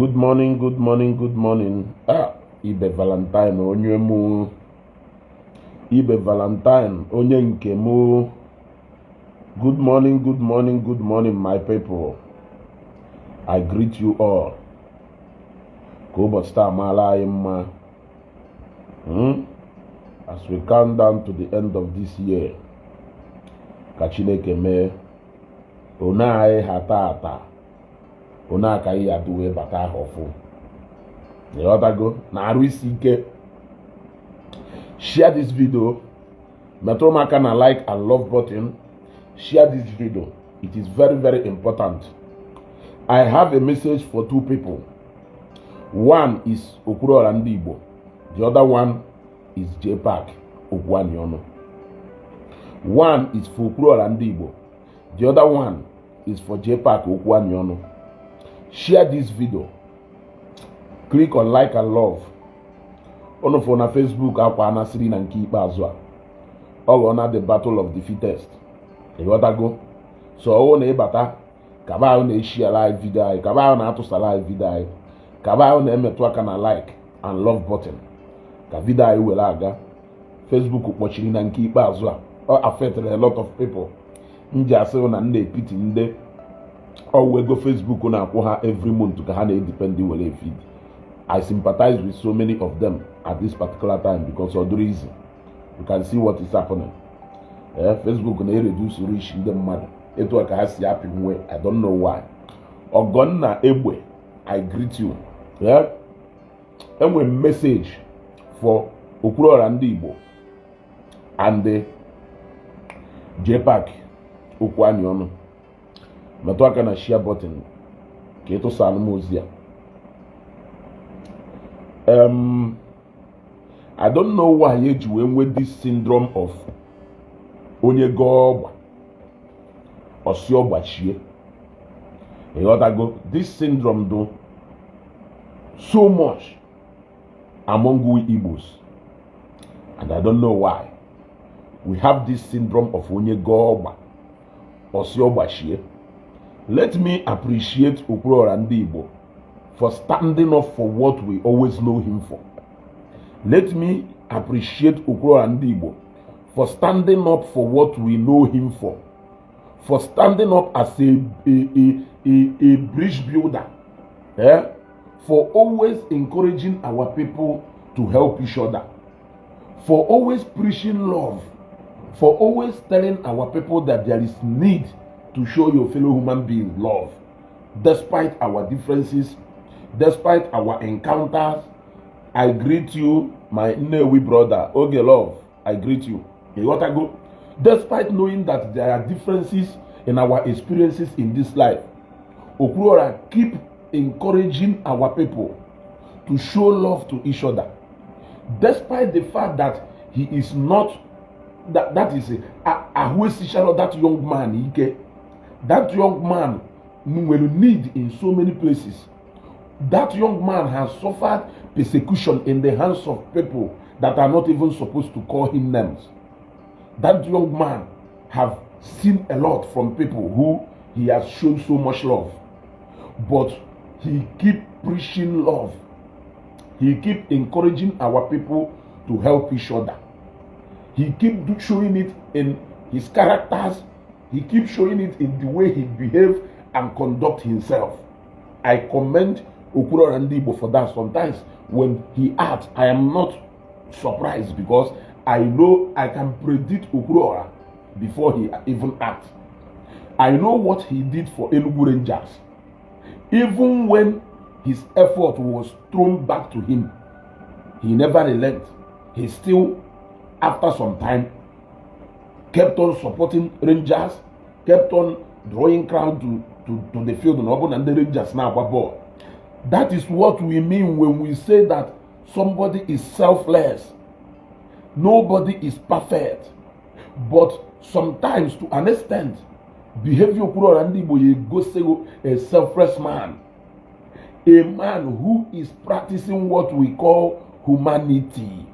Good morning, good morning, good morning. Ibe Valentine onye mu. Ibe Valentine onye nke mu. Good morning, good morning, good morning, my people. I greet you all. Go star mala mma. As we count down to the end of this year, ka Chineke mee ona anyị hata ona aka ya duwe bata hofu. Yotago na arụ isi ike. Share this video. Metro maka na like and love button. Share this video. It is very, very important. I have a message for two people. One is Okwuluola Ndị Igbo. The other one is Jpac Okwuluola. One is for Okwuluola Ndị Igbo. The other one is for Jpac Okwuluola. Share this video. Click on like and love. On na Facebook akwa anasiri na nke ikpeazụ a. Ọ na the battle of the fittest. Go. So ọ na ịbata kaba ọ na share live video anyị, kaba ọ na atụsa live video anyị, kaba ọ na emetụ aka na like and love button. Ka video anyị were aga. Facebook kpọchiri na nke ikpeazụ a. Ọ affected a lot of people. Nji asị na ndị epiti ndị go Facebook na akwụ ha every month ka ha na depend were feed. I sympathize with so many of them at this particular time because of the reason. You can see what is happening. Facebook na reduce reach ndị mmadụ. Etu aka ha si happy way. I don't know why. Ogonna Egbe, I greet you. And a message for Okwuluola Ndị Igbo and the Jpac Okwuluola. Metụ aka na share button ka eto salmozi ya. I don't know why you with this syndrome of onye go osiobachie. This syndrome do so much among we Igbos, and I don't know why we have this syndrome of onye go osiobachie. Let me appreciate Okwuluola Ndị Igbo for standing up for what we always know him for. Let me appreciate Okwuluola Ndị Igbo for standing up for what we know him for standing up as a bridge builder, for always encouraging our people to help each other, for always preaching love, for always telling our people that there is need to show your fellow human being love, despite our differences, despite our encounters. I greet you, my Nnewi brother, Oge Love. I greet you. Despite knowing that there are differences in our experiences in this life, Okwuluola keep encouraging our people to show love to each other, despite the fact that he is not that is that young man. That young man will need in so many places. That young man has suffered persecution in the hands of people that are not even supposed to call him names. That young man have seen a lot from people who he has shown so much love. But he keep preaching love. He keep encouraging our people to help each other. He keep showing it in his characters. He keeps showing it in the way he behaves and conduct himself. I commend Okwuluola Ndị Igbo for that. Sometimes when he acts, I am not surprised because I know I can predict Okwuluola before he even acts. I know what he did for Enugu Rangers. Even when his effort was thrown back to him, he never relented. He still, after some time, kept on supporting Rangers, kept on drawing crowd to the field and the Rangers now ball. That is what we mean when we say that somebody is selfless. Nobody is perfect. But sometimes, to an extent, behavior Okwuluola Ndị Igbo go say a selfless man. A man who is practicing what we call humanity.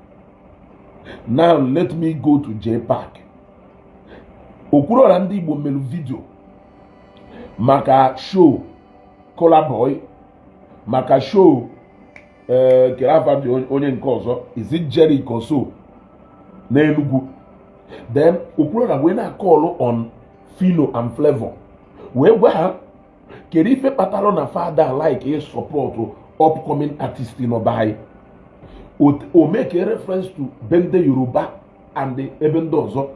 Now let me go to Jpac. Okwuluola Ndị Igbo melu video maka show Color Boy maka show kerafa dị onye nke ọzọ is it Jericho so n'Enugu. Then Okwuluola wee na-akọlụ on Fino and Flavor wee gwa ha kedu ife kpatara na fada like support upcoming artist n'ọba anyị. O make a reference to Bende Yoruba and the ebe ndị ọzọ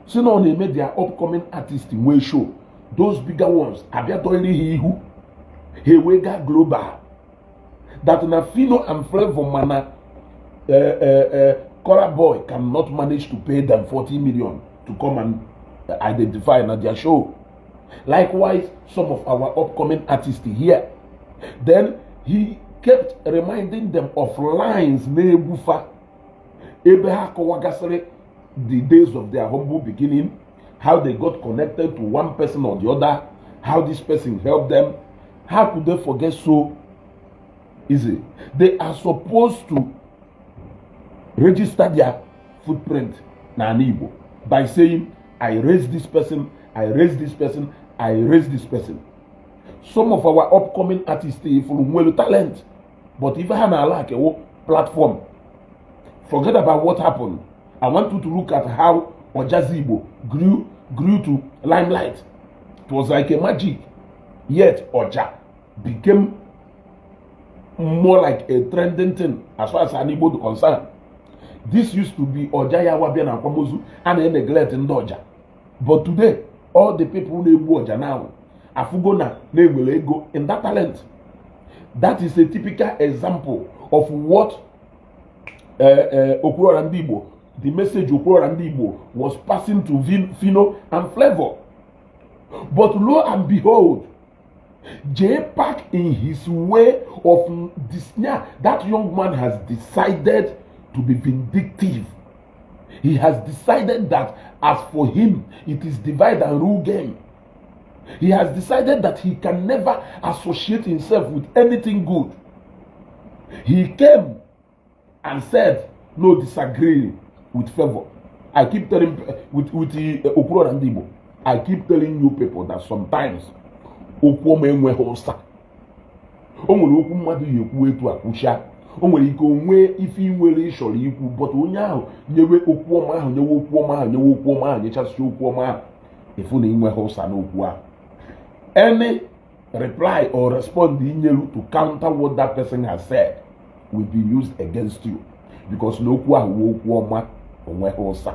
si na ọ na-eme their upcoming artist nwee show those bigger ones abịa doiri ha ihu ha wee gaa global that na Fino and Flavor mana Cora Boy cannot manage to pay them 40 million to come and identify na their show. Likewise, some of our upcoming artists here. Then he kept reminding them of lines Nebufa Ebeha Kowagasere, the days of their humble beginning, how they got connected to one person or the other, how this person helped them. How could they forget so easy? They are supposed to register their footprint na Igbo by saying, I raised this person, I raised this person, I raised this person. Some of our upcoming artists will talent, but if I have like a platform, forget about what happened. I want you to look at how Ojazibo grew to limelight. It was like a magic. Yet Oja became more like a trending thing as far as Igbo is concerned. This used to be Oja Yawabia na Kwamozu and a neglect in Doja. But today, all the people who know Oja now, Afugona, Ego in that talent. That is a typical example of what Okwuluola Ndị Igbo, the message Okwuluola Ndị Igbo was passing to Fino and Flavor. But lo and behold, Jpac in his way of that young man has decided to be vindictive. He has decided that as for him, it is divide and rule game. He has decided that he can never associate himself with anything good. He came and said, no, disagree with Favor. I keep telling Okwuluola Ndị Igbo, I keep telling you people that sometimes Okwuoma enwe hosa. O nwere okwu mmadụ yekwu etu akwụsha. O nwere ike onwe ife inwere ịchọrọ ikwu, but onye ahụ nyewe Okwuoma ahụ, nyewe Okwuoma ahụ, nyewe Okwuoma ahụ, nyechasị Okwuoma ahụ. Ifu na inwe hosa n'okwu ahụ. Any reply or respond inyelu to counter what that person has said will be used against you, because n'okwu ahụ Okwuoma onwe hosa.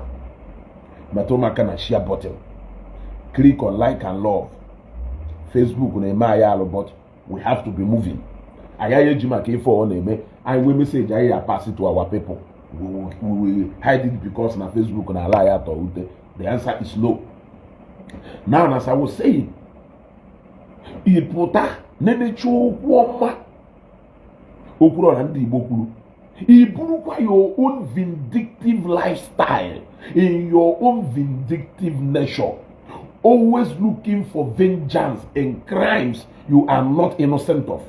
Matomaka na share button. Click on like and love. Facebook na-eme anyị alụ, but we have to be moving. Anyị eji maka ife ọ na-eme, anyị nwee message anyị pass it to our people. We will hide it because na Facebook na-ala anyị atọ ute. The answer is no. Now, as I was saying, ịpụta na-emechi okwu ọma Okwuluola Ndị Igbo kwuru, iburukwa your own vindictive lifestyle, in your own vindictive nature, always looking for vengeance in crimes you are not innocent of,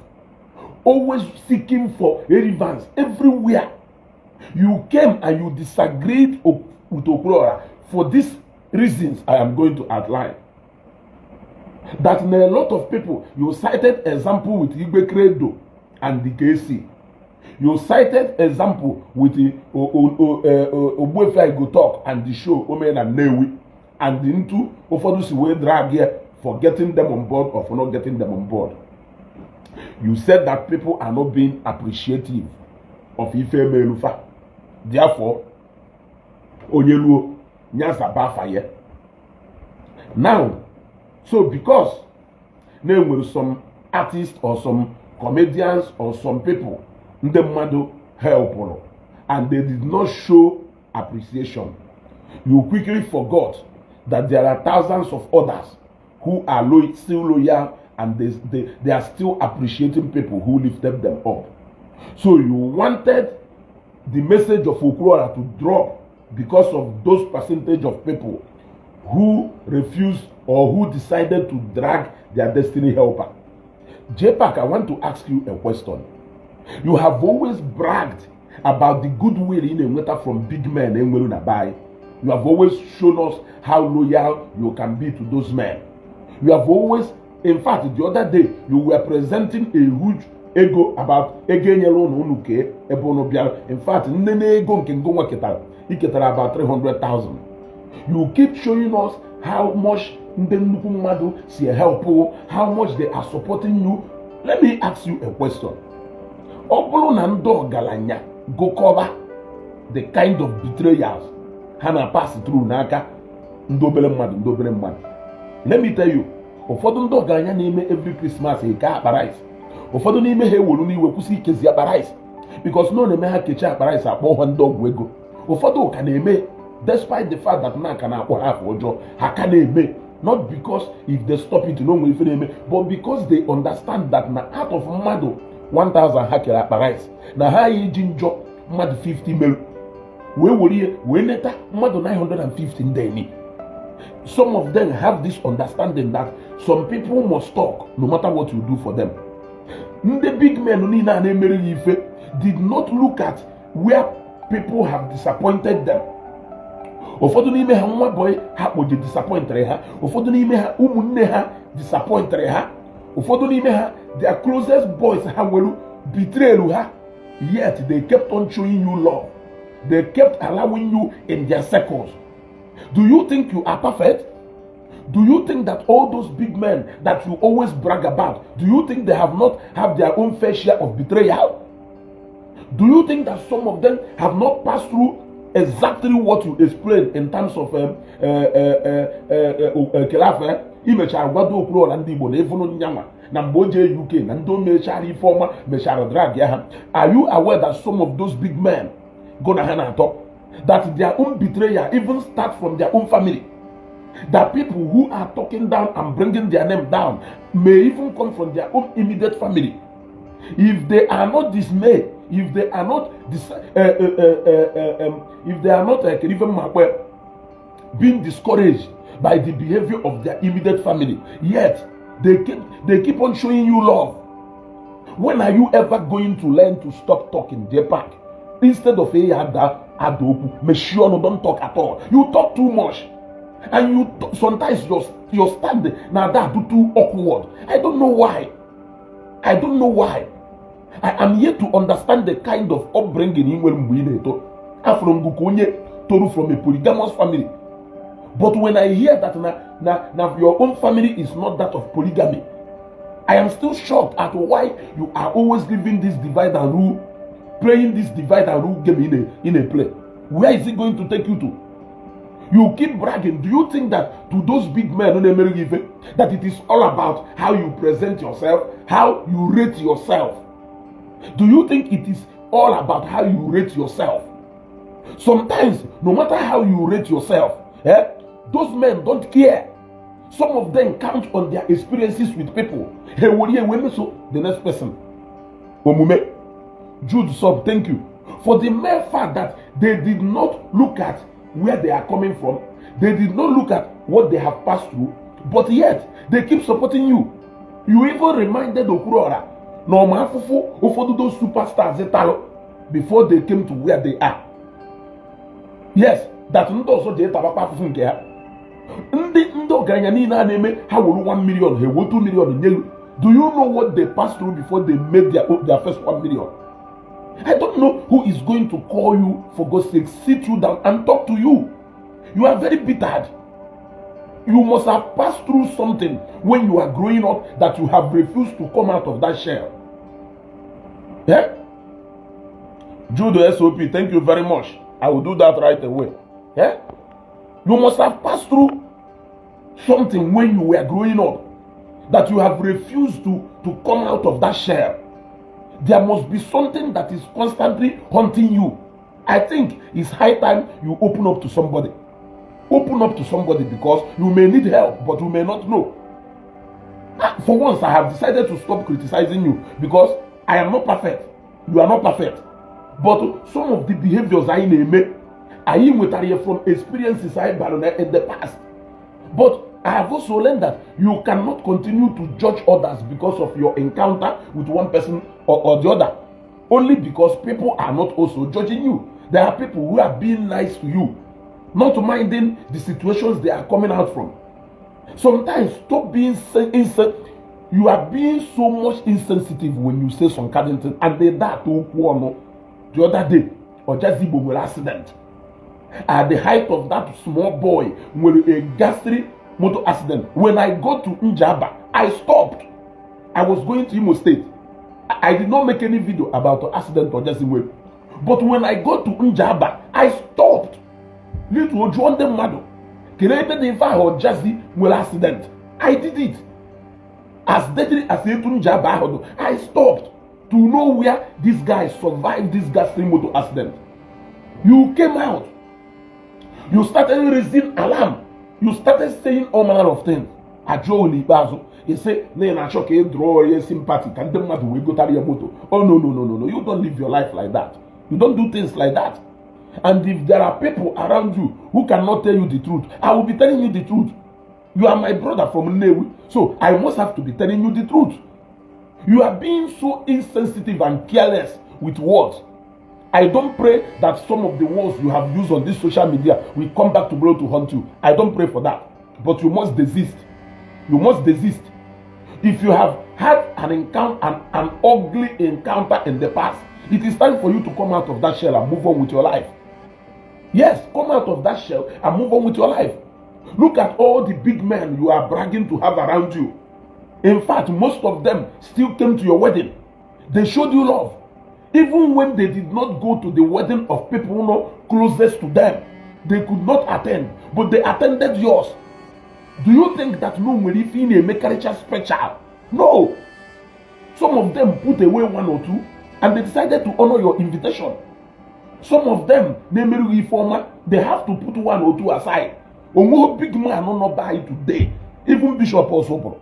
always seeking for relevance everywhere. You came and you disagreed with Okwuluola for these reasons I am going to outline. That in a lot of people, you cited example with Igbe Credo and the KC. You cited example with the Ogbuefi I Go Talk and the show Omen and Newi, and into Ofodusi way drag here for getting them on board or for not getting them on board. You said that people are not being appreciative of Ife Melufa. Therefore, Onyeluo Nyasa Bafaye. Now, so because there were some artists or some comedians or some people Ndemado help, and they did not show appreciation, you quickly forgot that there are thousands of others who are still loyal, and they are still appreciating people who lifted them up. So you wanted the message of Okwuluola to drop because of those percentage of people who refused or who decided to drag their destiny helper. Jpac, I want to ask you a question. You have always bragged about the goodwill in a letter from big men in Nabai. You have always shown us how loyal you can be to those men. You have always, in fact, the other day, you were presenting a huge ego about ego enyere unu ke ebe unu bịara. In fact, nne na ego nke ngonwa ketara about 300,000. You keep showing us how much ndị nnukwu mmadụ si help you, how much they are supporting you. Let me ask you a question. Ọ bụrụ na ndị ọgaranya go cover the kind of betrayals ha na pass through n'aka ndị obere mmadụ. Let me tell you, ụfọdụ ndị ọgaranya na-eme every Christmas eke akpa rice. Ụfọdụ n'ime ha ewelu n'iwe kwụsị ikezi akpa rice because no na-eme ha kechi akpa rice akpọ ha ndị ọgwụ ego. Ụfọdụ ka na-eme despite the fact that na ka na-akpọ ha afọ ọjọọ, ha ka na-eme not because if they stop it no nwere ife na-eme, but because they understand that na out of mmadụ 1000 ha kere akpa rice na ha eji njọ mmadụ 50 mere wee were ihe wee neta mmadụ 950 ndị eni. Some of them have this understanding that some people must talk no matter what you do for them. The big men niile a na-emere ya ife did not look at where people have disappointed them. Ụfọdụ n'ime ha nwa boy ha kpoje disappointere ha. Ụfọdụ n'ime ha ụmụnne ha disappointere ha. Ụfọdụ n'ime ha their closest boys ha nwere betrayal ha. Yet they kept on showing you love. They kept allowing you in their circles. Do you think you are perfect? Do you think that all those big men that you always brag about, do you think they have not have their own fair share of betrayal? Do you think that some of them have not passed through exactly what you explained in terms of Kelafe? Imechara gwado Okwuluola Ndị Igbo na evunu nyanwa na mgbe o jee UK na ndị o mechara ife ọma mechara drag ya ha. Are you aware that some of those big men go na ha na-atọ that their own betrayal even start from their own family? That people who are talking down and bringing their name down may even come from their own immediate family. If they are not dismayed, if they are not even being discouraged by the behavior of their immediate family, yet they keep on showing you love. When are you ever going to learn to stop talking, Jpac? Instead of make sure no don't talk at all. You talk too much. And you sometimes your stand now that do too awkward. I don't know why. I am yet to understand the kind of upbringing in Mwineto. I'm from Gukonye, Toru from a polygamous family. But when I hear that now your own family is not that of polygamy, I am still shocked at why you are always living this divide and rule, playing this divide and rule game in a play. Where is it going to take you to? You keep bragging. Do you think that to those big men that it is all about how you present yourself, how you rate yourself? Do you think it is all about how you rate yourself? Sometimes, no matter how you rate yourself, those men don't care. Some of them count on their experiences with people. Hey, the next person. Omume. Jude Sub, thank you. For the mere fact that they did not look at where they are coming from, they did not look at what they have passed through, but yet they keep supporting you. You even reminded Okwuluola, no man for those superstars before they came to where they are. Yes, that also they tabapa fufunke. Ndo ganyani name how will 1 million, he will 2 million. Do you know what they passed through before they made their first 1 million? I don't know who is going to call you, for God's sake, sit you down and talk to you. You are very bitter. You must have passed through something when you are growing up that you have refused to come out of that shell. Yeah? Judo SOP, thank you very much. I will do that right away. Yeah? You must have passed through something when you were growing up that you have refused to come out of that shell. There must be something that is constantly haunting you. I think it's high time you open up to somebody. Open up to somebody because you may need help, but you may not know. For once, I have decided to stop criticizing you because I am not perfect. You are not perfect. But some of the behaviors I name, I am from experiences I had in the past. But I have also learned that you cannot continue to judge others because of your encounter with one person or the other. Only because people are not also judging you. There are people who are being nice to you, not minding the situations they are coming out from. Sometimes stop being You are being so much insensitive when you say some kind of thing. And they that the other day, or just an accident. At the height of that small boy, with a ghastly motor accident, when I got to Njaba, I stopped. I was going to Imo State. I did not make any video about the accident or just way. But when I got to Njaba, I stopped. Little John the Mado. Created the fire or Jazzy will accident. I did it. As deadly as Njaba, I stopped to know where this guy survived this ghastly motor accident. You came out. You started raising alarm. You started saying all manner of things. You say, draw your sympathy. Can the matter we go to your motor? Oh, no. You don't live your life like that. You don't do things like that. And if there are people around you who cannot tell you the truth, I will be telling you the truth. You are my brother from Newi, so I must have to be telling you the truth. You are being so insensitive and careless with words. I don't pray that some of the words you have used on this social media will come back tomorrow to haunt you. I don't pray for that. But you must desist. You must desist. If you have had an encounter, an ugly encounter in the past, it is time for you to come out of that shell and move on with your life. Yes, come out of that shell and move on with your life. Look at all the big men you are bragging to have around you. In fact, most of them still came to your wedding. They showed you love. Even when they did not go to the wedding of people who know closest to them, they could not attend, but they attended yours. Do you think that no one if in a marriage special? No. Some of them put away one or two, and they decided to honor your invitation. Some of them, they have to put one or two aside. Ongo big man no buy today. Even Bishop Osobro.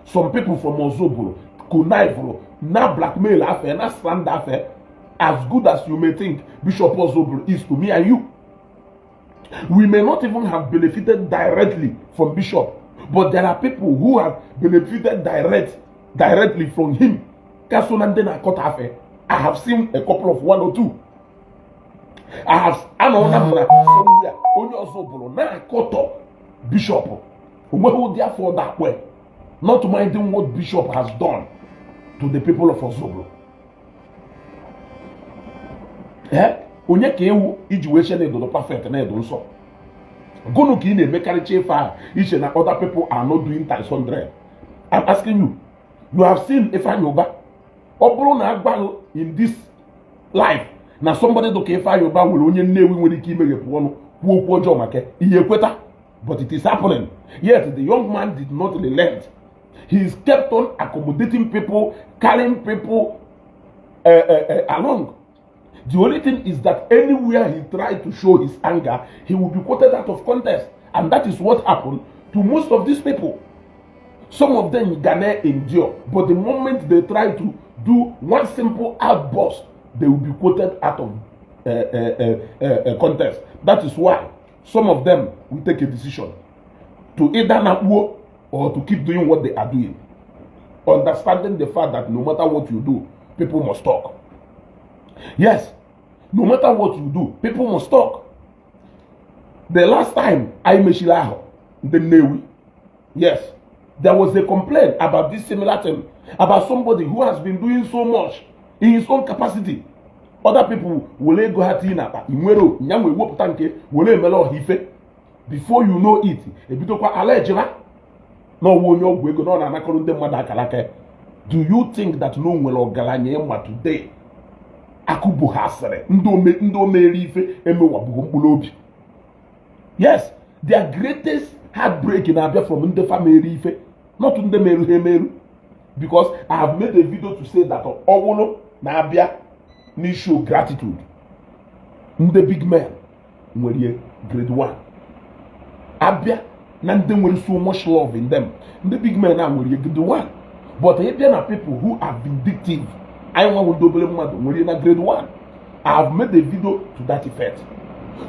Some people from Osobro, connive, now blackmail affair, now slander affair. As good as you may think Bishop Osobro is to me and you. We may not even have benefited directly from Bishop, but there are people who have benefited directly from him. I have seen a couple of one or two. I have somewhere only Osobro now caught up Bishop. Who therefore that way, not minding what Bishop has done to the people of Osobro. Onye ka ewu iji wee shene edodo perfect na edo nso. Gonu ka ị na-emekarị chefa iche na other people are not doing times 100. I'm asking you. You have seen Ifeanyi Uba. Ọ bụrụ na agbalụ in this life na somebody do ka Ifeanyi Uba nwere onye Nnewi nwere ike imeghepụ ọnụ kwuo okwu ọjọọ maka ihe ekweta. But it is happening. Yet the young man did not relent. He is kept on accommodating people, carrying people along. The only thing is that anywhere he tried to show his anger, he will be quoted out of context. And that is what happened to most of these people. Some of them Ghana endure, but the moment they try to do one simple outburst, they will be quoted out of context. That is why some of them will take a decision to either not work or to keep doing what they are doing. Understanding the fact that no matter what you do, people must talk. Yes, no matter what you do, people must talk. The last time I Meshilaho, the Newi, yes, there was a complaint about this similar thing, about somebody who has been doing so much in his own capacity. Other people will go at inapa, imwero, nyamwe woputanke, will melo hife. Before you know it, a bit of allegedly. No one we go on and the mother. Do you think that no one will galanyema today? Akubu hasere, ndo merife, emewabugulobi. Yes, their greatest heartbreak in Abia from the family, not in the meru. Because I have made a video to say that Owono na Abia need show gratitude. The big man, grade 1. Abia, none them with so much love in them. The big men are grade 1. But there are people who are vindictive. I want to double grade 1. I have made a video to that effect.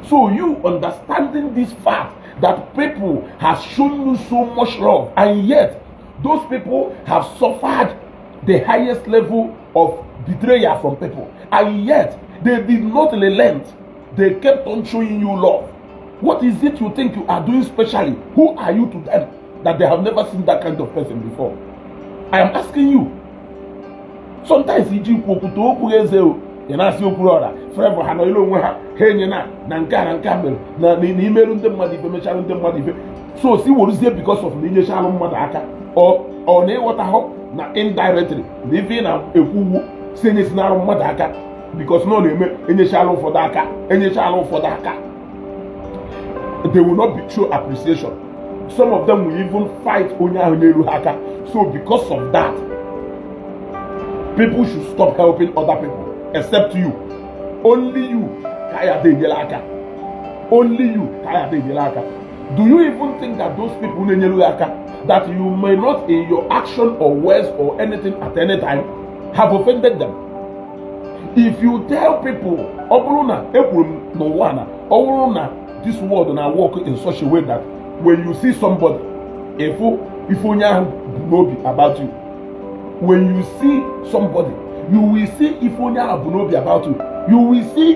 So you understanding this fact that people have shown you so much love, and yet those people have suffered the highest level of betrayal from people, and yet they did not relent. They kept on showing you love. What is it you think you are doing specially? Who are you to them? that they have never seen that kind of person before. I am asking you. Sometimes iji kwukwute okwu eze o, ị na-asị Okwuluola forever ha nọ ile onwe ha enye na nke a na nke a mere na imerụ ndị mmadụ ife mechara ndị mmadụ ife. So si woruzie because of na inyechalụ mmadụ aka ọ na ịghọtahụ na indirectly na ife na ekwuwu si enyesinarụ mmadụ aka because na ọ na-eme enyechalụ ụfọdụ aka. They will not show appreciation. Some of them will even fight onye ahụ n'elu aka. So because of that, people should stop helping other people except you. Only you kaya de aka. Only you kaya de aka. Do you even think that those people n'enyelu aka, that you may not in your action or words or anything at any time have offended them? If you tell people, this world now work in such a way that when you see somebody, if onye bunobi about you, when you see somebody, you will see if onye bunobi about you. You will see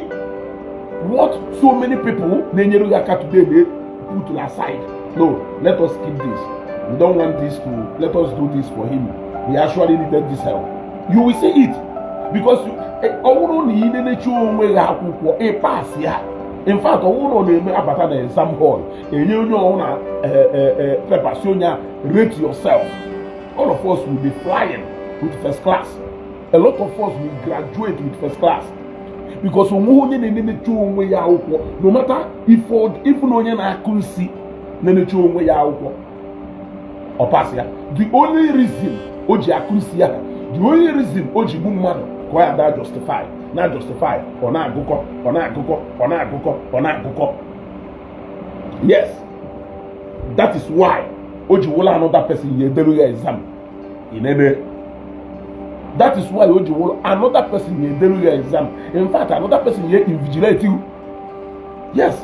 what so many people today they put aside. No, let us keep this. We don't want this to. Let us do this for him. He actually needed this help. You will see it because in fact, abata na exam hall, rate yourself. All of us will be flying with first class. A lot of us will graduate with first class. Because no matter if onye na-akụnsi na-enechu ya akwụkwọ ọ pass ya. The only reason o ji akụnsi ya, the only reason o ji gbu mmadụ ka ya da justify ọ na-agụkọ. Yes, that is why o ji wụla another person ya edere ya exam inene. That is why o ji wụla another person ya edere ya exam. In fact, another person ya invigilate you. Yes,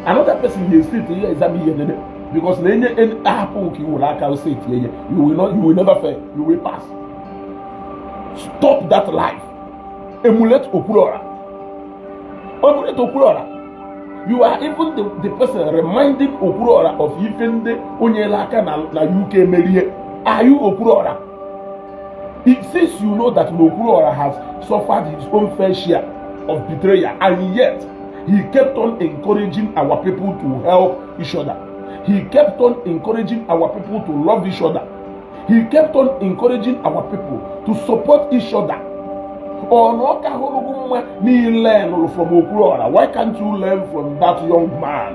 another person ya state ya exam ya inene, because na enye ahapụ ka iwụla aka state ya, you will never fail, you will pass. Stop that life. Emulate Okwuluola. You are even the person reminding Okwuluola of even the Onyelaka na UK Merie. Are you Okwuluola? Since you know that Okwuluola has suffered his own fair share of betrayal, and yet he kept on encouraging our people to help each other. He kept on encouraging our people to love each other. He kept on encouraging our people to support each other. Why can't you learn from that young man?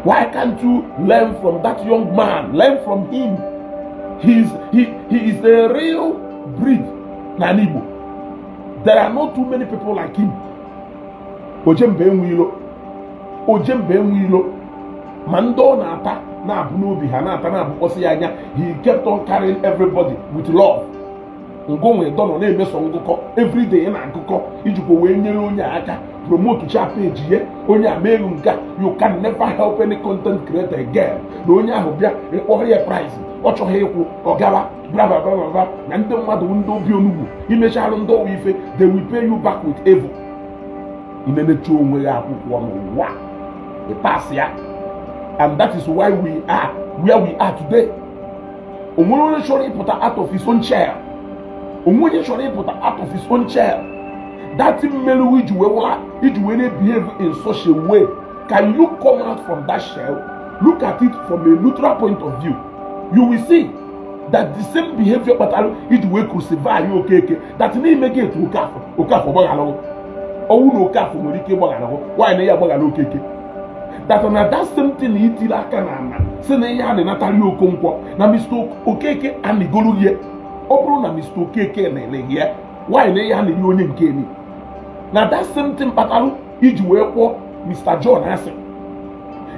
Why can't you learn from that young man? Learn from him. He is a real breed. Nanibo. There are not too many people like him. Mando na-ata na-abụ n'obi ha na-ata na-abụkọsị ya anya. He kept on carrying everybody with love. Ngonwe dono na-emeso ngụkọ every day na ngụkọ ijikwa wee nyere onye aka promote cha page ye onye ameru nka. You can never help any content creator again. Na onye ahụ bịa ịkpọrọ ya price ọ chọghị ịkwụ ọ gawa bla bla bla bla na ndị mmadụ ndị obi onugbu imechalụ ndị ọwa ife, they will pay you back with evil. Inenechu onwe ya akwụkwọ n'ụwa pass ya. And that is why we are where we are today. Onwere chọrọ ịpụta out of his own chair. Onwere chọrọ ịpụta out of his own chair. That melu iji wee behave in such a way. Can you come out from that shell? Look at it from a neutral point of view. You will see that the same behavior pattern iji wee crucify you okeke. That na-eme gate Okafọ gbaghalụ. Owu na Okafọ nwere ike gbaghalụ. Why na ya gbaghalụ okeke? That on that same thing itiri aka na ana si na ihe a na-anatari Okonkwo na Mr. Okeke anigolu ye. Ọ bụrụ na Mr. Okeke na-ele ya, why na ihe a na-eri onye nke ni? Na that same thing kpatarụ iji wee kwụọ Mr. John asị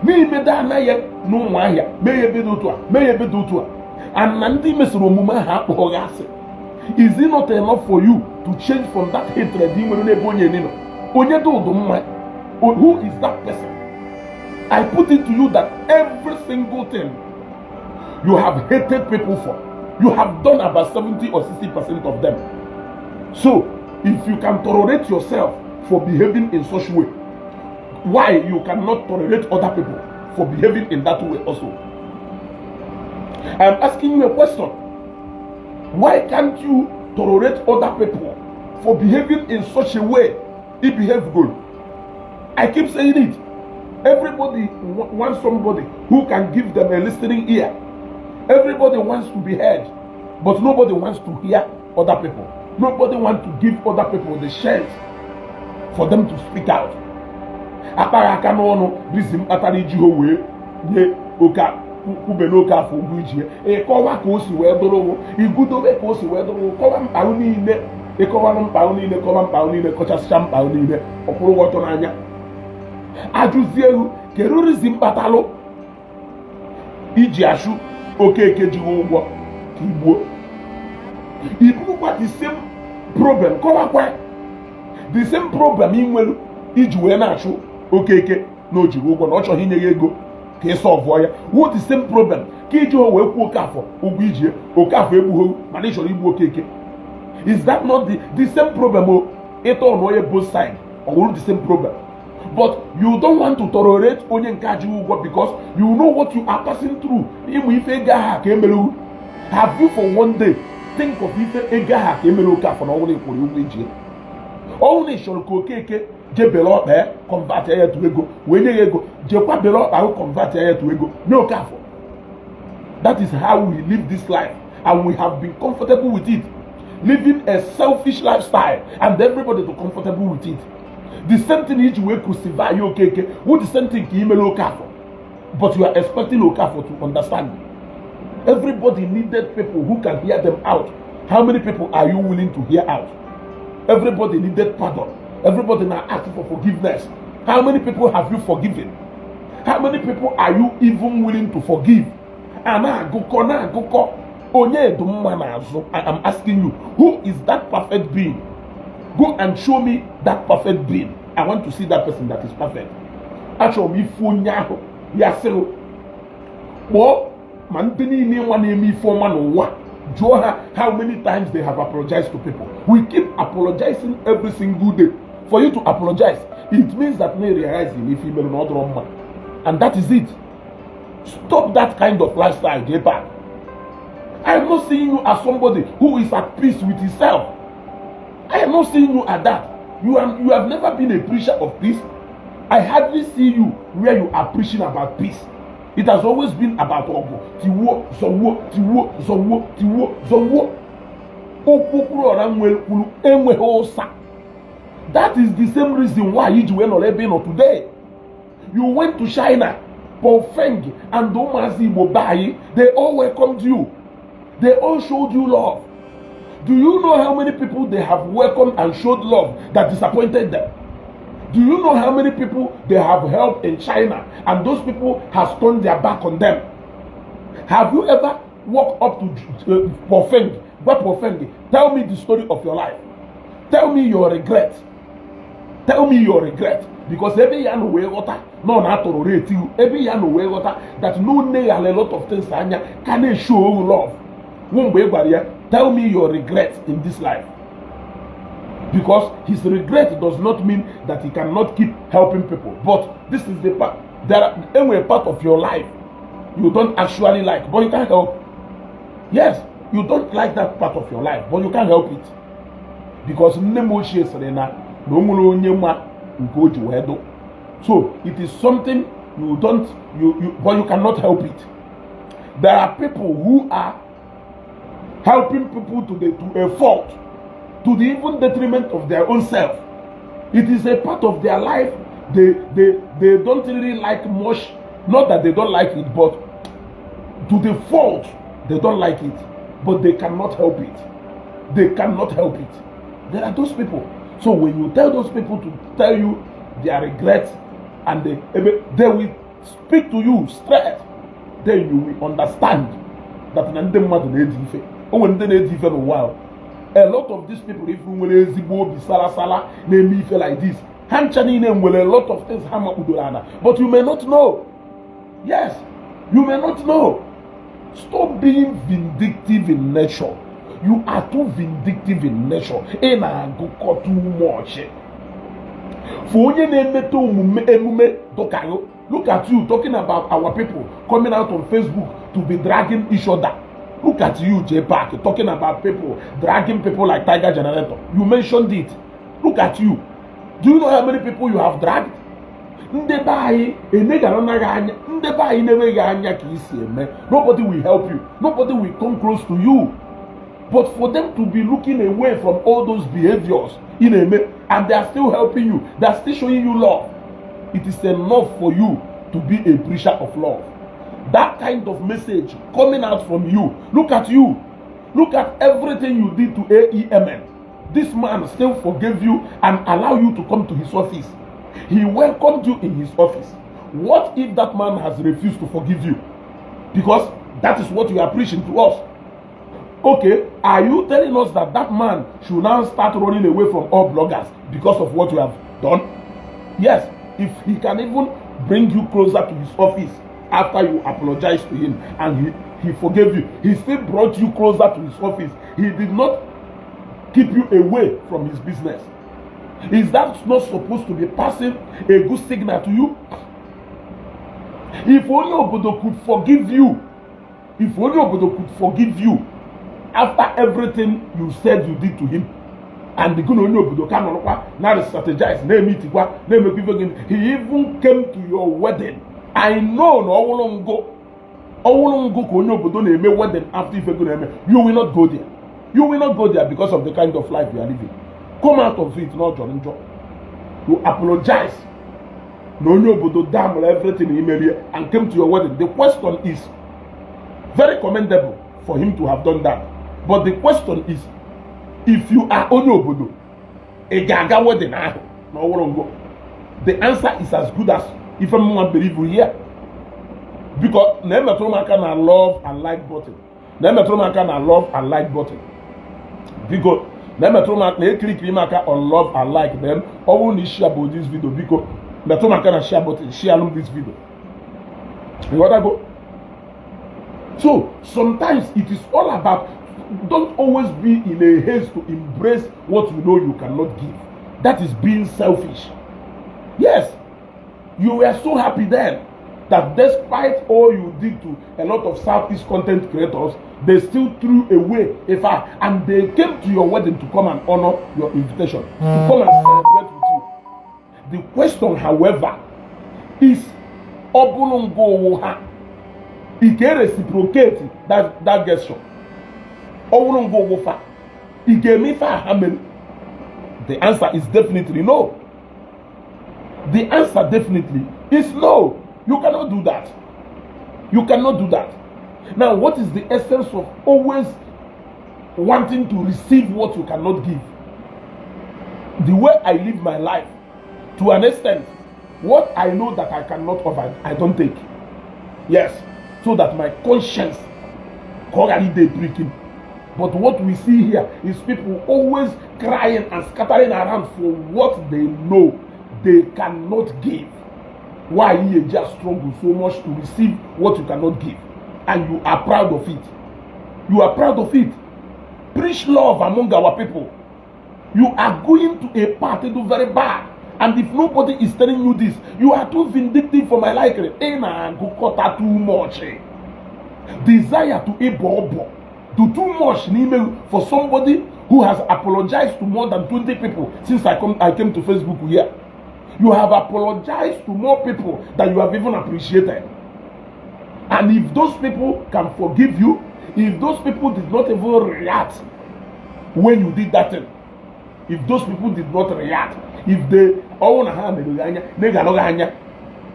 n'ime da anaghị n'ụmụ ahịa mee ya ebe dị otu a and na ndị mesoro omume ahụ akpọghị asị. Is it not enough for you to change from that hatred ị nwere n'ebe onye nọ? Onye dị ụdụ mma, who is that person? I put it to you that every single thing you have hated people for, you have done about 70 or 60% of them. So, if you can tolerate yourself for behaving in such a way, why you cannot tolerate other people for behaving in that way also? I'm asking you a question. Why can't you tolerate other people for behaving in such a way? He behave good. I keep saying it. Everybody wants somebody who can give them a listening ear. Everybody wants to be heard, but nobody wants to hear other people. Nobody wants to give other people the chance for them to speak out. Akparaka no reason atari jihowe ye oka kubenoka afọ ugwu ijie ịkọwa ka o si wee dụrụ igudobe ka o si wee dụrụ kọwa mkpa niile ịkọwa mkpa niile kọwa mkpa niile kọchasịcha mkpa niile ọkwụrụ ọtọ n'anya ajụzie ehu kedu reason kpatalụ iji ashu Okeke ji ụgwọ ka igbuo ibukwa the same problem kọwakwa the same problem ị nwere iji wee na-achụ Okeke na o jiri ụgwọ na ọ chọghị inye ya ego ka ị sọvụọ ya wo the same problem ka iji ho wee kwuo Okafọ ụgwọ ijie Okafọ egbughị mana ị chọrọ igbu Okeke. Is that not the same problem o ịtọ ọnụ onye both side or wụrụ the same problem? But you don't want to tolerate onye nke aji ụgwọ because you know what you are passing through. Ịmụ ife ego aha ka emere. Have you for one day think of ife ego aha ka emere Okafọ na ọnwụrụ ekwuru ụgwọ ijie? Ọnwụ na ịchọrọ ka Okeke je bere ọkpa ya convert ya to ego wee nye ya ego jekwa bere ọkpa ahụ convert ya to ego nye Okafọ. That is how we live this life and we have been comfortable with it, living a selfish lifestyle and everybody to comfortable with it. The same thing iji wee crucify ya Okeke wo the same thing ka imere Okafọ, but you are expecting Okafọ to understand. Everybody needed people who can hear them out. How many people are you willing to hear out? Everybody needed pardon. Everybody now asking for forgiveness. How many people have you forgiven? How many people are you even willing to forgive? I am asking you, who is that perfect being? Go and show me that perfect being. I want to see that person that is perfect. Actually, how many times they have apologized to people? We keep apologizing every single day. For you to apologize, it means that we realize if you not wrong, and that is it. Stop that kind of lifestyle, Jpac. I am not seeing you as somebody who is at peace with himself. I am not seeing you as that. You have never been a preacher of peace. I hardly see you where you are preaching about peace. It has always been about Ogo. Tiwo, Zowo, Tiwo, Zowo, Tiwo, Zowo. Okwuluola Ndị Igbo. That is the same reason why you went on Ebino today. You went to China, Pofeng, and Domazi Mobai. They all welcomed you. They all showed you love. Do you know how many people they have welcomed and showed love that disappointed them? Do you know how many people they have helped in China and those people have turned their back on them? Have you ever walked up to Pofeng? Tell me the story of your life. Tell me your regret. Tell me your regret. Because every year no way water, no not tolerate you. Every year no way water that no nail a lot of things can show love. One way barrier. Tell me your regret in this life. Because his regret does not mean that he cannot keep helping people. But this is the part. There are a part of your life you don't actually like, but you can't help. Yes, you don't like that part of your life, but you can't help it. Because so it is something you don't but you cannot help it. There are people who are helping people to a fault, to the even detriment of their own self. It is a part of their life. They don't really like much. Not that they don't like it, but to the fault they don't like it, but they cannot help it. They cannot help it. There are those people. So when you tell those people to tell you their regrets and they will speak to you straight, then you will understand that a lot of these people, if you will be sala name me feel like this, name will a lot of things but you may not know. Yes, you may not know. Stop being vindictive in nature. You are too vindictive in nature. Too much. For onye na-emete emume dokayo. Look at you talking about our people coming out on Facebook to be dragging each other. Look at you, Jpac, talking about people dragging people like Tiger Generator. You mentioned it. Look at you. Do you know how many people you have dragged? Nobody will help you. Nobody will come close to you. But for them to be looking away from all those behaviors and they are still helping you, they are still showing you love, it is enough for you to be a preacher of love. That kind of message coming out from you. Look at you. Look at everything you did to AEMN. This man still forgave you and allow you to come to his office. He welcomed you in his office. What if that man has refused to forgive you? Because that is what you are preaching to us. Okay, are you telling us that that man should now start running away from all bloggers because of what you have done? Yes, if he can even bring you closer to his office after you apologize to him and he forgave you, he still brought you closer to his office. He did not keep you away from his business. Is that not supposed to be passing a good signal to you? If only Obodo could forgive you, if only Obodo could forgive you after everything you said you did to him, and the good only Obodo can now strategize, name it, he even came to your wedding. I know no wedding after you will not go there. You will not go there because of the kind of life you are living. Come out of it, not John. You apologize. No, damn everything in email and came to your wedding. The question is very commendable for him to have done that. But the question is, if you are Onyobodo, a gaga wedding, the answer is as good as if anyone believe you here. Because never throw my kind of love and like button. Never throw my kind of love and like button. Because never throw my click on love and like them. All need share about this video because never throw my kind of share button. Share along this video. You want to go? So sometimes it is all about, don't always be in a haste to embrace what you know you cannot give. That is being selfish. Yes, you were so happy then that despite all you did to a lot of Southeast content creators, they still threw away a fact and they came to your wedding to come and honor your invitation, to come and celebrate with you. The question, however, is Obulungo ha. He can reciprocate that gesture. Obulungo wofa. He gave me for the answer is definitely no. The answer definitely is no. You cannot do that. You cannot do that. Now, what is the essence of always wanting to receive what you cannot give? The way I live my life, to an extent, what I know that I cannot offer, I don't take. Yes, so that my conscience correctly breaking. But what we see here is people always crying and scattering around for what they know they cannot give. Why you just struggle so much to receive what you cannot give, and you are proud of it. You are proud of it. Preach love among our people. You are going to a party do very bad, and if nobody is telling you this, you are too vindictive for my liking. Go too much. Desire to do too much for somebody who has apologized to more than 20 people since I came to Facebook here. You have apologized to more people than you have even appreciated. And if those people can forgive you, if those people did not even react when you did that thing, if those people did not react, if they all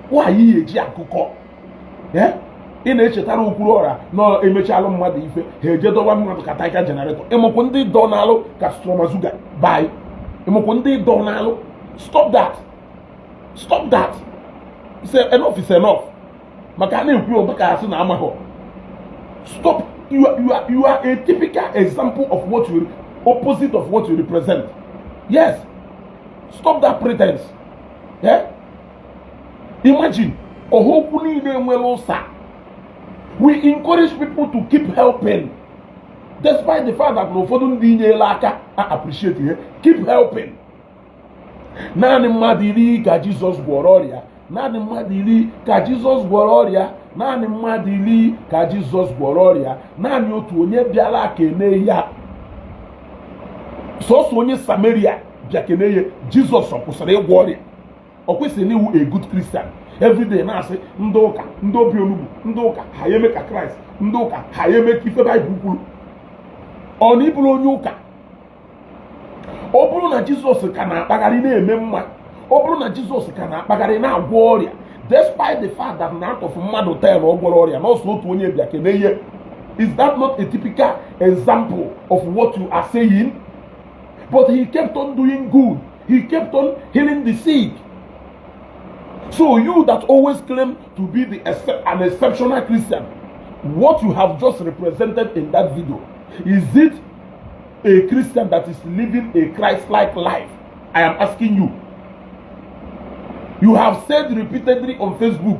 why you yeah? In a chetara Okwuluola no emechalo mmadu ife hejedowa mmadu ka Tiger Generator emoko ndi donalo ka Stromazuga bye emoko ndi donalo. Stop that. Stop that. Say enough is enough. Stop. You are a typical example of what you opposite of what you represent. Yes. Stop that pretense. Yeah. Imagine we encourage people to keep helping, despite the fact that no one appreciate it. Keep helping. naanị mmadụ iri ka Jizọs gwọrọ ọrịa, naanị mmadụ iri ka Jizọs gwọrọ ọrịa, naanị mmadụ iri ka Jizọs gwọrọ ọrịa, naanị otu onye bịara kene ya, sọsọ onye Samaria bịa kene ya. Jizọs ọ kwụsịrị ịgwọ ọrịa? Ọ kwesịrị iwu a good Christian everyday na-asị ndị ụka, ndị obi onugbu, ndị ụka ha eme ka Kraịst, ndị ụka ha eme ka ife Baịbụl kwuru? Ọ na ịbụrụ onye ụka, ọ bụrụ na Jizọs ka na-akpagharị na-eme mma, ọ bụrụ na Jizọs ka na-akpagharị na-agwọ ọrịa, despite the fact that na atọfụ mmadụ 10 ọ gwọrọ ọrịa na ọsọ otu onye bịa kene ihe, is that not a typical example of what you are saying? But he kept on doing good. He kept on healing the sick. So you that always claim to be an exceptional Christian, what you have just represented in that video, is it a Christian that is living a Christ-like life? I am asking you. You have said repeatedly on Facebook,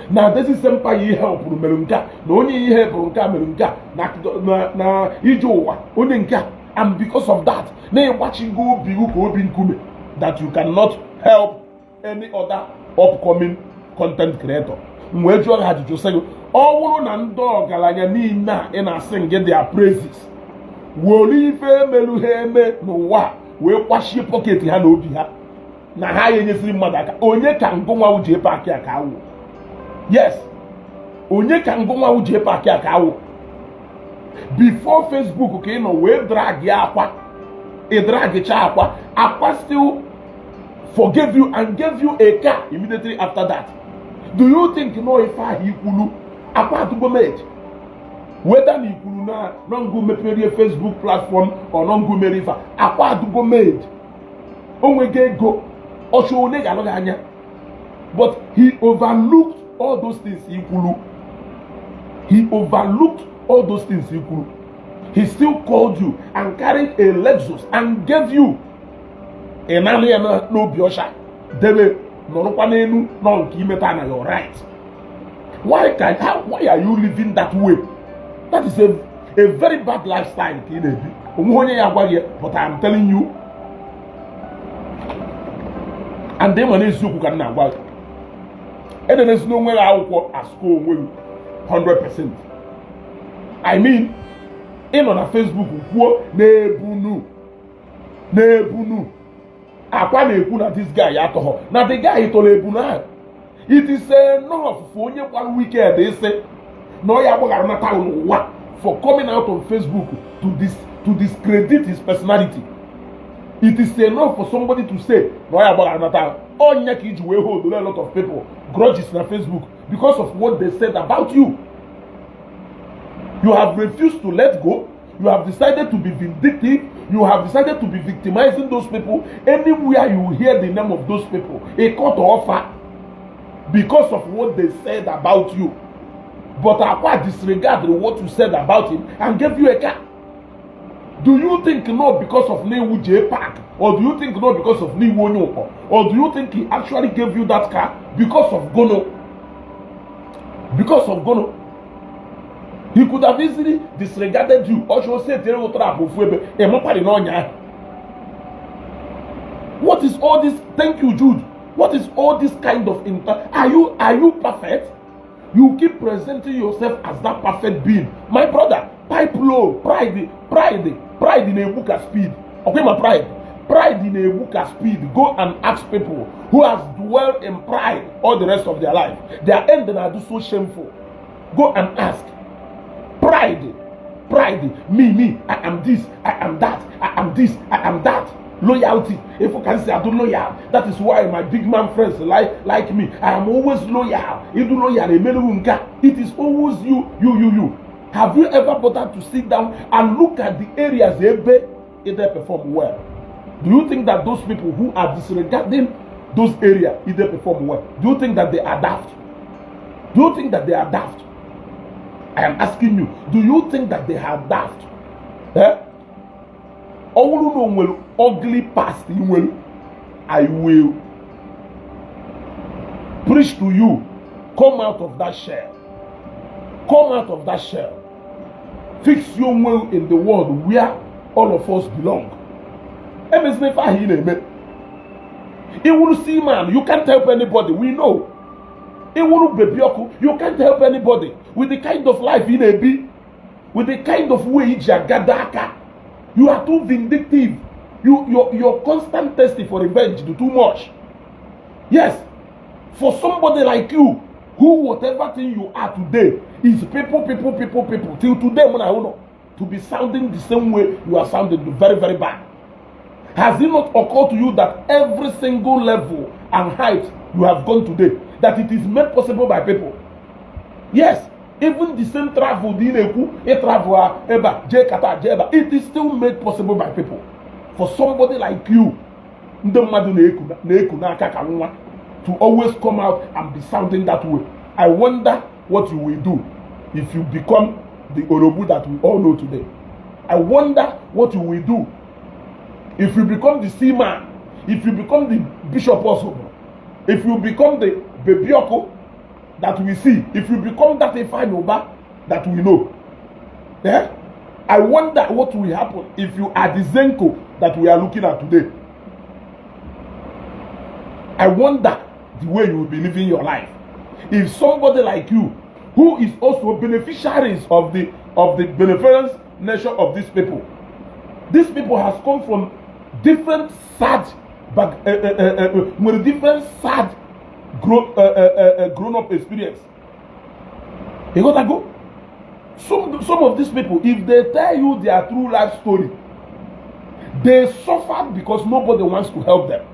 now this is somebody help Melunka, no only help Melunka, na Ijowa, Onenka, and because of that, they watching go bin kume, that you cannot help any other upcoming content creator. Mwe jwa had to say, all na ndo galanya ni na ina sing their praises. Woli ife melu heme no wa we kwashi pocket ha na obi ha na ha yenyesiri mmadụ aka. Onye ka ngụnwa uje paaki aka awu? Yes, onye ka ngụnwa uje paaki aka awu? Before Facebook ka no we drag ya akwa, e drag cha akwa, akwa still forgave you and gave you a car immediately after that. Do you think no if I ikulu akwa to go made? Whether ni ikulu na non-go mepere Facebook platform or non-go merifa, akwa to go made. Onwege go osho ne ga anya. But he overlooked all those things ikulu. He overlooked all those things ikulu. He still called you and carried a Lexus and gave you a no biosha. Debe norokwa nenu no nke imeta na your right. Why are you living that way? That is a very bad lifestyle. But I am telling you, and then when you can now, and then there's nowhere I will at school 100%. I mean, in on a Facebook, nebunu. Akwa na this guy alcohol. Now the guy told ebuna. It is enough for only 1 weekend. They say no ya for coming out on Facebook to discredit his personality. It is enough for somebody to say no ya onya ki ju we hold a lot of people grudges na Facebook because of what they said about you. You have refused to let go. You have decided to be vindictive. You have decided to be victimizing those people. Anywhere you hear the name of those people, a court offer because of what they said about you. But Akwa disregarded what you said about him and gave you a car. Do you think not because of Newu Jpac? Or do you think not because of Newu Onyoko? Or do you think he actually gave you that car because of Gono? Because of Gono. He could have easily disregarded you. Or should say, what is all this? Thank you, Jude. What is all this kind of Are you perfect? You keep presenting yourself as that perfect being. My brother, pipe low, pride in a book of speed. Okay, my pride in a book of speed. Go and ask people who has dwelt in pride all the rest of their life. Their end are so shameful. Go and ask. Pride, me, I am this, I am that, I am this, I am that. Loyalty, if you can say I do loyal, that is why my big man friends like me. I am always loyal. It is always you. Have you ever bothered to sit down and look at the areas they perform well? Do you think that those people who are disregarding those areas, if they perform well, do you think that they are daft? Do you think that they are daft? I am asking you, do you think that they are daft? Owuluola will ugly past you will. I will preach to you. Come out of that shell. Come out of that shell. Fix your will in the world where all of us belong. It will see man, you can't help anybody. We know. It will be you can't help anybody with the kind of life in a be, with the kind of way you are too vindictive. Your constant thirsty for revenge do too much. Yes, for somebody like you, who whatever thing you are today is people till today when I know to be sounding the same way you are sounding very, very bad. Has it not occurred to you that every single level and height you have gone today, that it is made possible by people? Yes, even the same travel, it is still made possible by people. For somebody like you, to always come out and be sounding that way. I wonder what you will do if you become the Orobu that we all know today. I wonder what you will do if you become the seaman, if you become the bishop also, if you become the Bebioko that we see, if you become that Ifayoba that we know. Yeah? I wonder what will happen if you are the Zenko that we are looking at today. I wonder the way you will be living your life. If somebody like you, who is also beneficiaries of the benevolence nature of these people has come from different sad, with different sad grown up experience. You got to go. Some of these people, if they tell you their true life story, they suffered because nobody wants to help them.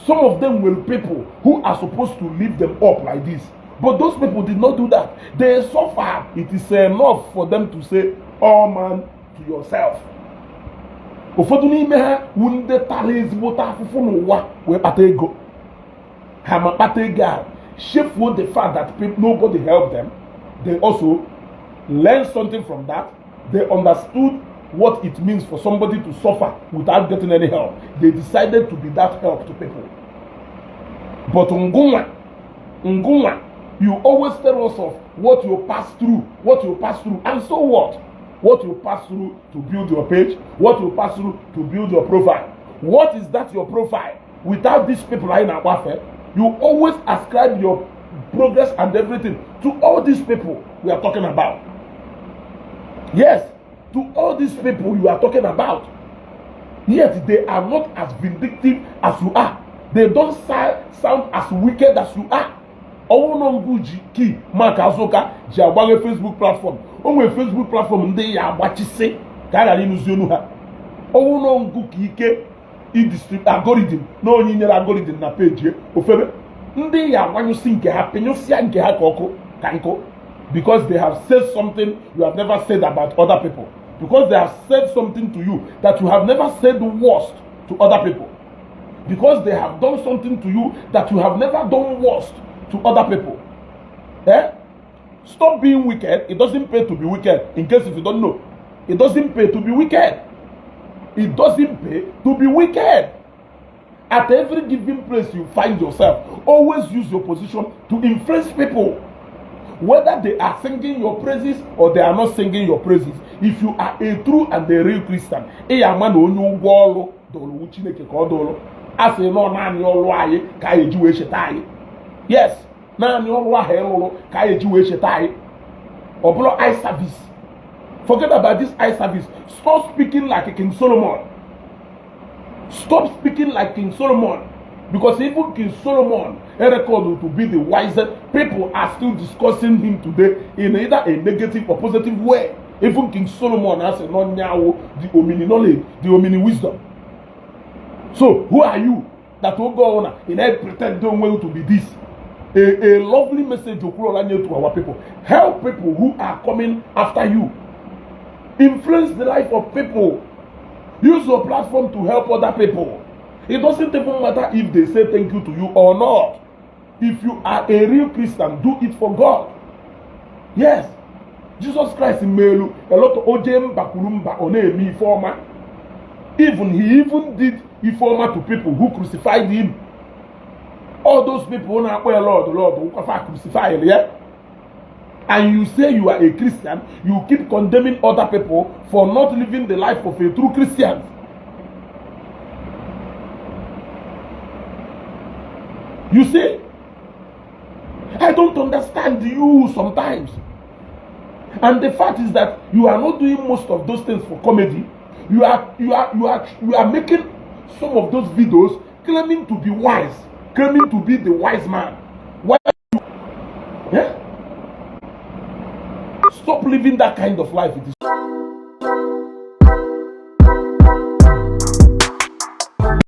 Some of them were people who are supposed to lift them up like this. But those people did not do that. They suffered. It is enough for them to say, oh man, to yourself. Ụfọdụ n'ime ha wunde tara ezigbo afụfụ n'ụwa wee kpata ego. Ha ma kpata ego ahụ, shefuo the fact that nobody helped them. They also learned something from that. They understood what it means for somebody to suffer without getting any help. They decided to be that help to people. But Ngunwa, you always tell us of what you pass through, and so what? What you pass through to build your page, what you pass through to build your profile. What is that your profile? Without these people in our warfare, you always ascribe your progress and everything to all these people we are talking about. Yes, to all these people you are talking about. Yet they are not as vindictive as you are. They don't sound as wicked as you are. Key Mark Azoka, Jabang Facebook platform. Only Facebook platform they are what you say. Karanuzuha. Onongu Kike district algorithm. No linear algorithm na page. Ofebe. They are when you think happen, you see kanko. Because they have said something you have never said about other people. Because they have said something to you that you have never said worst to other people. Because they have done something to you that you have never done worst to other people. Stop being wicked. It doesn't pay to be wicked. In case if you don't know, it doesn't pay to be wicked. It doesn't pay to be wicked. At every given place you find yourself, always use your position to influence people. Whether they are singing your praises or they are not singing your praises. If you are a true and a real Christian, yes, eye service. Forget about this eye service. Stop speaking like King Solomon. Stop speaking like King Solomon. Because even King Solomon, recorded to be the wisest, people are still discussing him today in either a negative or positive way. Even King Solomon has a non-nyawo, the omni knowledge, the omni wisdom. So, who are you that will go on and pretend don't want to be this? A lovely message Okwuluola to our people. Help people who are coming after you. Influence the life of people. Use your platform to help other people. It doesn't even matter if they say thank you to you or not. If you are a real Christian, do it for God. Yes. Jesus Christ in Melu, a lot of Ojem Bakurumba Onemi Ifoma. He even did Ifoma to people who crucified him. All those people who are Lord, who crucified, yeah? And you say you are a Christian, you keep condemning other people for not living the life of a true Christian. You see, I don't understand you sometimes. And the fact is that you are not doing most of those things for comedy. You are making some of those videos claiming to be wise, claiming to be the wise man. Why? Yeah? Stop living that kind of life. It is